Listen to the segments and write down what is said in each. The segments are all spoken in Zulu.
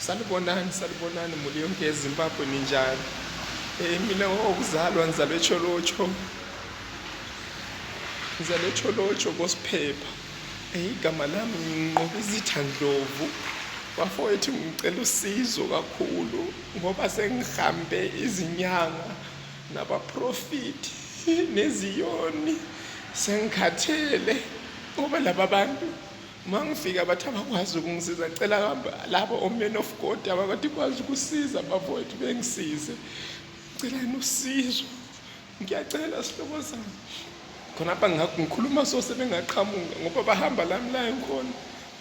Salibonani, salibonani muli yonke yeZimbabwe ninjani? Mina ngokuzalwa ngizalwe eTsholotsho. Ngizalwe eTsholotsho koSiphepha. Igama lami nginqobizitha Ndlovu. Bafowethu ngicela usizo kakhulu ngoba sengihambe izinyanga nabaprofiti neziyoni sengikhathele ngoba laba bantu uma ngifika bathi abakwazi ukungisiza cela hamba labo o-man of god abakade kwazi ukusiza bafowethu bengisize celani usizo ngiyacela sihlobo sami khonapha ngikhuluma so sebengaqhamuka ngoba bahamba lami la ngikhona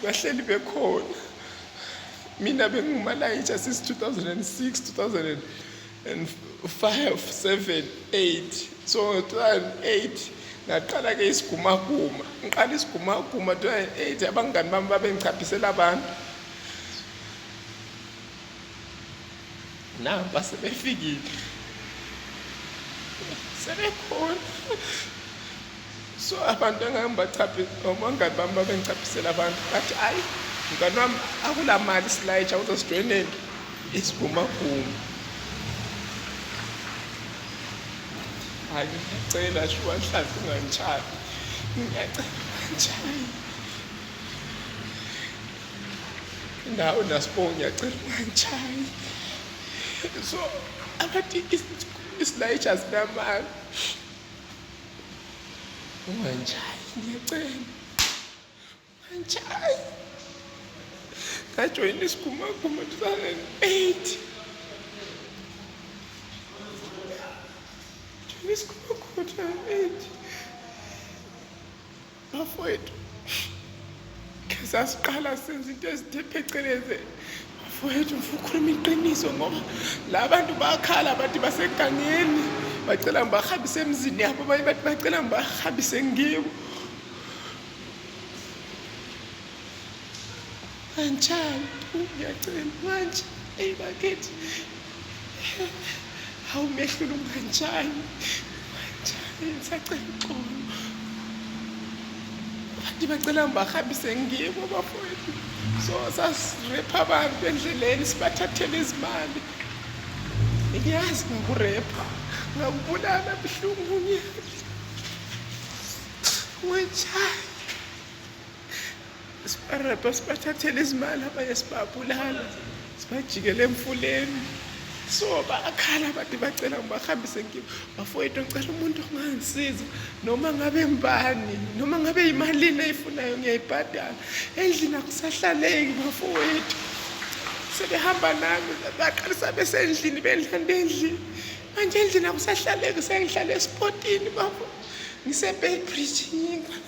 bahleli bekhona mina bengingumalayitsha since 2006 2005 7 8 so 2008 ngaqala-ke isigumaguma ngiqala isigumaguma 2008 abangani bami babengichaphisela abantu nampa sebefikile sebekhona so abantu engangibachaphi abangani bami babengichaphisela abantu bathi ayi mngani wami akula mali silayitsha uze sijoyinele isigumaguma hayi ngiyacela shuwa nhlanhla ungangitshayi ngiyacela ungangitshayi nawe nasibo ngiyacela ungangitshayi so abathi isilayitsha sinamali ungangitshayi ngiyacela ungangitshayi ngajoyina isigumaguma 2008 joyina isigumaguma 2008 bafowethu ke sasiqala senza into ezithe phecelezi bafowethu ngifuna ukukhuluma iqiniso ngoba la bantu bakhala bathi basegangeni bacela ngibahambise emzini yabo abanye bathi bacela ngibahambise ngibo anjani ngiyacela manje eyi bakithi hawu mehlula unganjani unganjani ngisacela uxolo abantu bacela ngibahambise ngibo bafowethu so sasirepha abantu endleleni sibathathele izimali ngiyazi ngakurepha ngakubulala buhlungu ngiyazi unganjani Sibarabha sibathathele izimali abanye sibabulala sibajikele emfuleni so bakhala abantu bacela ngibahambise ngibo bafowethu ngicela umuntu ongangisiza noma ngabe ngibani noma ngabe yimalini ayifunayo ngiyayibhadala endlini akusahlaleki bafowethu sebehamba nami baqalisa besendlini bendlanda endlini manje endlini akusahlaleki sengihlala esipotini bafo ngiseBeitbridge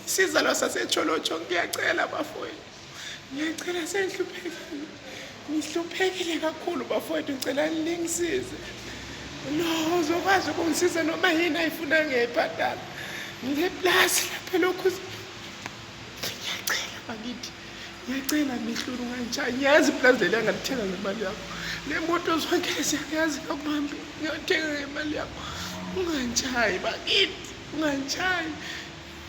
isizalwa saseTsholotsho ngiyacela bafowethu ngiyacela sengihluphekile ngihluphekile kakhulu bafowethu ngicela ningisize no uzokwazi ukungisiza noma yini ayifuna ngiyayibhadala ngineplasi lapha lokhu ngiyacela bakithi ngiyacela mehlula ungangishayi ngiyazi iplazi leli angalithenga ngemali yakho le moto zonke lezi angiyazi ngakubambi ngiyothenga ngemali yakho ungangishayi bakithi ungangishayi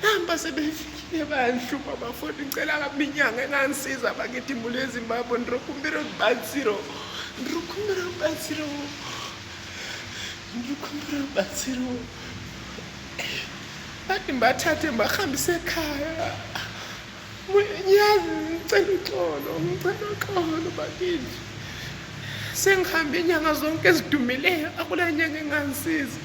namba sebefikile bayanhlupha bafoti ngicela kabi inyanga engangisiza bakithi mhuli yezimbabwe ndiri kumbira rubatsiro ndiri kumbira rubatsiro ndiri kumbira rubatsiro bathi mbathathe mbahambise ekhaya Ngiyazi ngicela uxolo, ngicela uxolo bakithi. Sengihambe inyanga zonke ezidumileyo akula nyanga engangisiza.